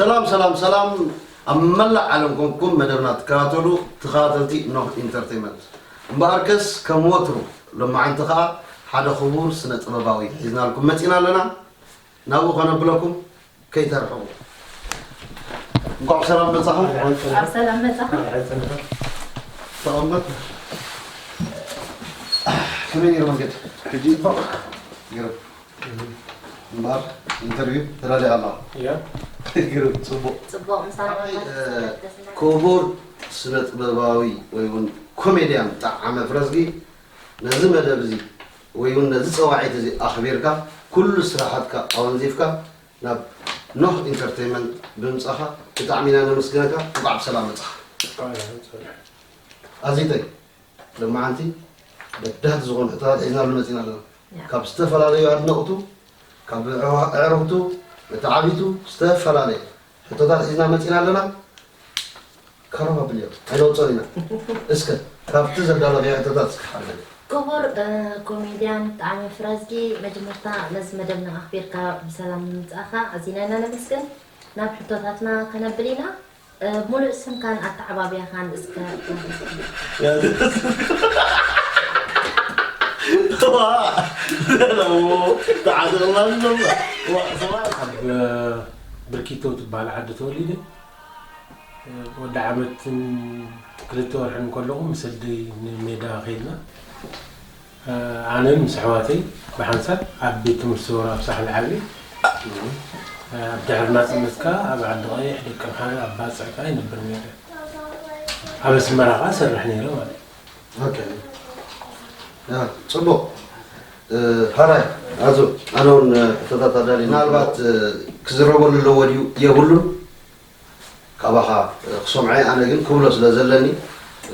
ሰላም ሰላም ሰላም። ኣብ መላእ ዓለም ኮንኩም መደብና ትከታተሉ ተኸታተልቲ ኖህ ኢንተርቴይመንት፣ እምበኣርከስ ከም ወትሩ ሎማዓንቲ ከኣ ሓደ ክቡር ስነ ጥበባዊ ሒዝናልኩም መጺና ኣለና። ናብኡ ከነብለኩም ከይተርሕቑ። እንኳዕ ብሰላም መጻኹም። ኣብ ሰላም መጻኹም። ተቐመጥ። ከመይ ነይሩ መንገዲ? ሕጂ ጽቡቕ። ገርም። እምበኣር ኢንተርቪው ተዳልያ ኣላ። እያ። ገርም፣ ጽቡቕ። ጽቡቕ፣ ምሳና ኣይ፣ እ፣ ክቡር ስነ ጥበባዊ ወይ እውን ኮሜድያን ጠዓመ ፍረዝጊ፣ ነዚ መደብ እዚ ወይ እውን ነዚ ጸዋዒት እዚ ኣኽቢርካ፣ ኩሉ ስራሓትካ ኣወንዚፍካ ናብ ኖህ ኢንተርቴይመንት ብምጻኻ ብጣዕሚ ኢና ነመስግነካ። እንኳዕ ብሰላም መጻኻ። ኣዚተይ፣ ሎማዓንቲ በዳህቲ ዝኾኑ ሕቶታት ሒዝናሉ መጺና ኣለና። ያ። ካብ ዝተፈላለዩ ኣድነቕቱ፣ ካብ ኣዕሩኽቱ፣ መተዓቢቱ ዝተፈላለየ ሕቶታት ሒዝና መጺና ኣለና። ከረም ኣብልዮ፣ ኣይነውጽኦን ኢና። እስከ ካብቲ ዘዳለኽዮ ሕቶታት እስከ ሓደ በሊ። ክቡር፣ እ፣ ኮሜድያን ጠዓመ ፍረዝጊ፣ መጀመርታ ነዚ መደብና ኣኽቢርካ ብሰላም ምምጻእካ ኣዚና ኢና ነመስግን። ናብ ሕቶታትና ከነብል ኢና። እ፣ ሙሉእ ስምካን ኣተዓባብያኻን እስከ ተዓዘብና ኣለና። ዋ፣ ሰብኣይ። ኣብ ብርኪቶ ትበሃል ዓዲ ተወሊደ። ወዲ ዓመትን ክልተ ወርሕን ከለኹ ምስ ኣደይ ንሜዳ ከይድና። ኣነን ምስ ኣሕዋተይ ብሓንሳብ ኣብ ቤት ትምህርቲ ሰውራ ኣብ ሳሕል ዓብየ። ኣብ ድሕሪ ናጽነት ከኣ ኣብ ዓዲ ቀይሕ፣ ደቀምሓረ፣ ኣብ ባጽዕ ከኣ ይነብር ነይረ። ኣብ ኣስመራ ከኣ እሰርሕ ነይረ ማለት እዩ። ኦኬ። ያ፣ ጽቡቕ። እ፣ ሃራይ፣ ኣዞ፣ ኣነ እውን፣ እ፣ ሕቶታት ኣዳልየ። ምናልባት፣ እ፣ ክዝረበሉ ኣለዎ ድዩ የብሉን? ካባኻ፣ እ፣ ክሰምዖ እየ። ኣነ ግን ክብሎ ስለ ዘለኒ፣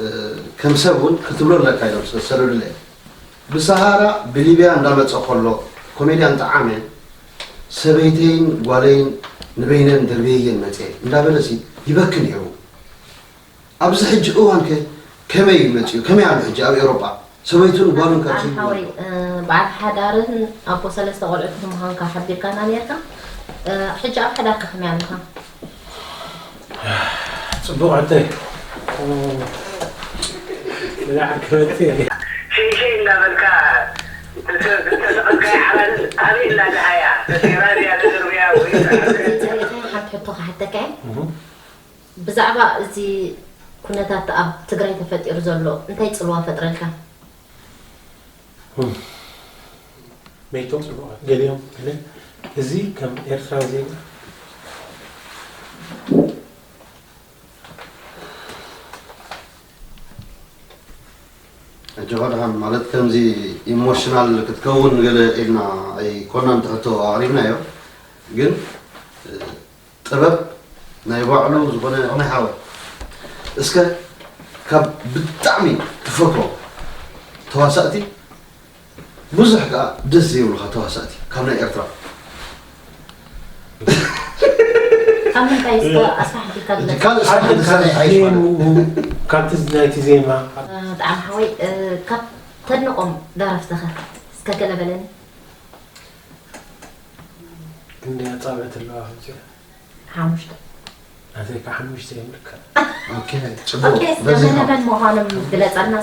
እ፣ ከም ሰብ እውን ክትብሎ ኣለካ ኢሎም ስለ ዝሰደዱለይ። ብሰሃራ ብሊብያ እንዳመጸ ከሎ፣ ኮሜድያን ጠዓመ፣ ሰበይተይን ጓለይን ንበይነን ደርብየየን መጽየ እንዳበለሲ ይበኪ ነይሩ። ኣብዚ ሕጂ እዋን ከ ከመይ እዩ መጺኡ? ከመይ ኣሎ ሕጂ ኣብ ኤውሮጳ? ሰበይቱን ጓሉን ካብ ኣነ ዝህልዎ ሓወይ፣ ኣሎ? እ፣ በዓል ሓዳርን ኣቦ ሰለስተ ቆልዑትን ምዃንካ ሓቢርካና ነርካ። እ፣ ሕጂ ኣብ ሓዳርካ ከመይ ኣለኻ? ጽቡቕ ሕቶይ። እ፣ ብዛዕባ ክመጽእ እየ። ሸይሸይ እንዳበልካ እንተ-፣ እንተተቐልካያ ሓላል ኣበይ ኣላ ደሃያ? ተሰይራ ድያ ተደርብያ ወይ? ጸኒሐ ሓንቲ ሕቶ ክሓተካ እየ። እሁ። ብዛዕባ እዚ ኩነታት ኣብ ትግራይ ተፈጢሩ ዘሎ እንታይ ጽልዋ ፈጥረልካ? እም። መይቶም ጽቡቓት፣ ገሊኦም ገለ እዚ ከም ኤርትራዊ ዜጋ ኣጆኻ ደሓን፣ ማለት ከምዚ ኢሞሽናል ክትከውን ገለ ኢልና ኣይኮናን ትሕቶ ኣቕሪብናዮ፣ ግን ጥበብ ናይ ባዕሉ ዝኾነ ናይ ሓወይ። እስከ ካብ ብጣዕሚ ትፈትዎ ተዋሳእቲ፣ ብዙሕ ከኣ ደስ ዘይብሉኻ ተዋሳእቲ ካብ ናይ ኤርትራ። ካብ ምንታይ እስከ ኣስፋሕ ኣቢልካ ግለጽ? ካልእ ስራሕ ሓደ ዝሰርሕ ካብ ኣይኮነን። ዜምኡ፣ ካብቲ ናይቲ ዜማ። እ፣ ጠዓመ ሓወይ፣ እ፣ ካብ ተድንቖም ደረፍትኸ እስከ ገለ በለኒ። ክንደይ ኣጻብዕቲ ኣለዋ ከምዚኣ? ሓሙሽተ። ናተይ ከኣ ሓሙሽተ እዮም ልክዕ። ኦኬ፣ ጽቡቕ። ኦኬ፣ እስከ በዚኻ። መን መን ምዃኖም ግለጸልና።